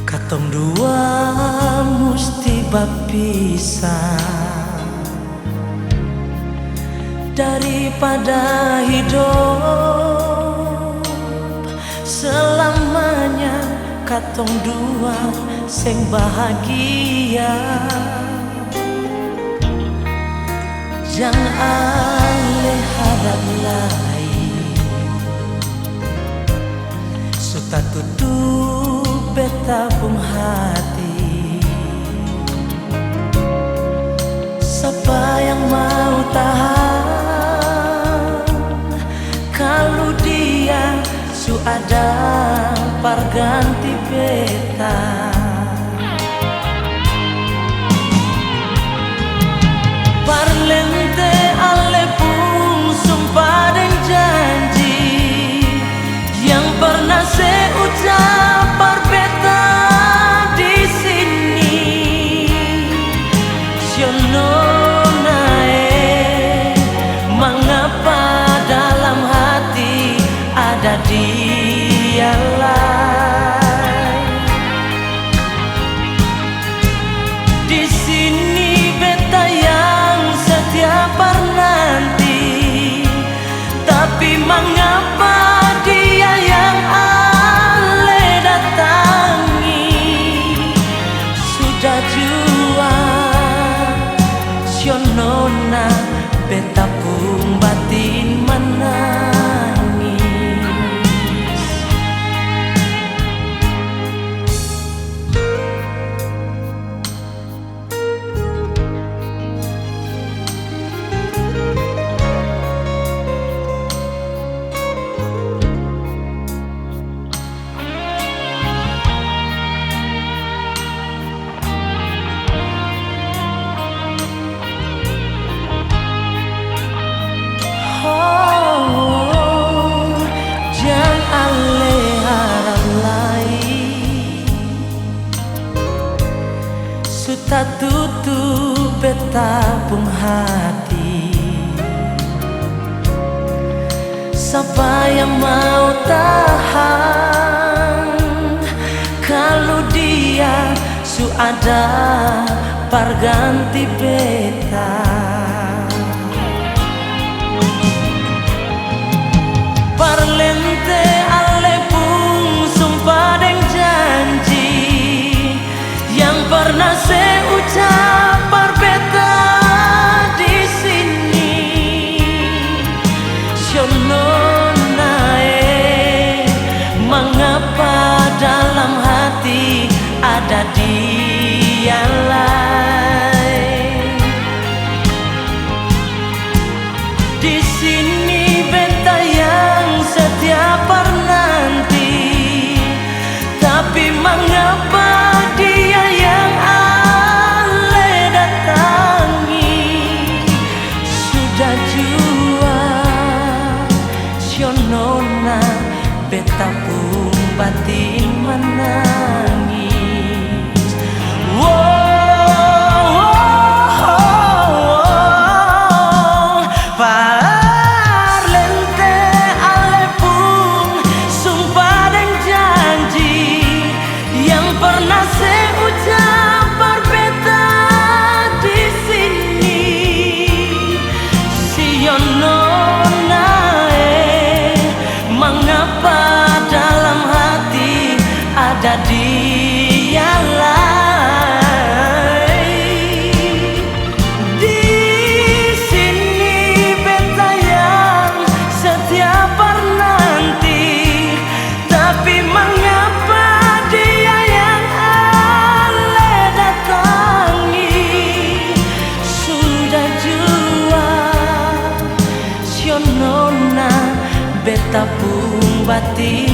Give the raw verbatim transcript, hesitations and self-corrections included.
Katong dua musti bapisah. Daripada hidop selamanya katong dua seng bahagia. Jang ale harap lai, su tatutup beta pung hati. Sapa yang mau tahang kalu dia su ada par ganti beta? Parlente ale pung sumpa deng janji yang parna se ucap par beta di sini. Sio nona e, mangapa dalam hati ada dia lai? Di sini beta yang setia par nanti, tapi mangapa dia yang ale datangi? Sudah jua, sio nona, beta pung batin manangis. Oh, jang ale harap lai. Su tatutup beta pung hati. Sapa yang mau tahang kalu dia su ada par ganti beta? Parlente ale pung sumpa deng janji yang parna se ucap par beta di sini. Sio nona e, mangapa dalam hati ada dia lai? Di sini beta yang setia par nanti, tapi mangapa dia yang ale datangi? Sudah jua, sio nona, beta pung batin manangis. Wo, wo, wo, wo. Parlente ale pung sumpa deng janji yang parna se ucap par beta di sini. Sio nona e, mangapa dalam hati ada dia lai? Di sini beta yang setia par nanti, tapi mangapa dia yang ale datangi? Sudah jua, sio nona, beta pung batin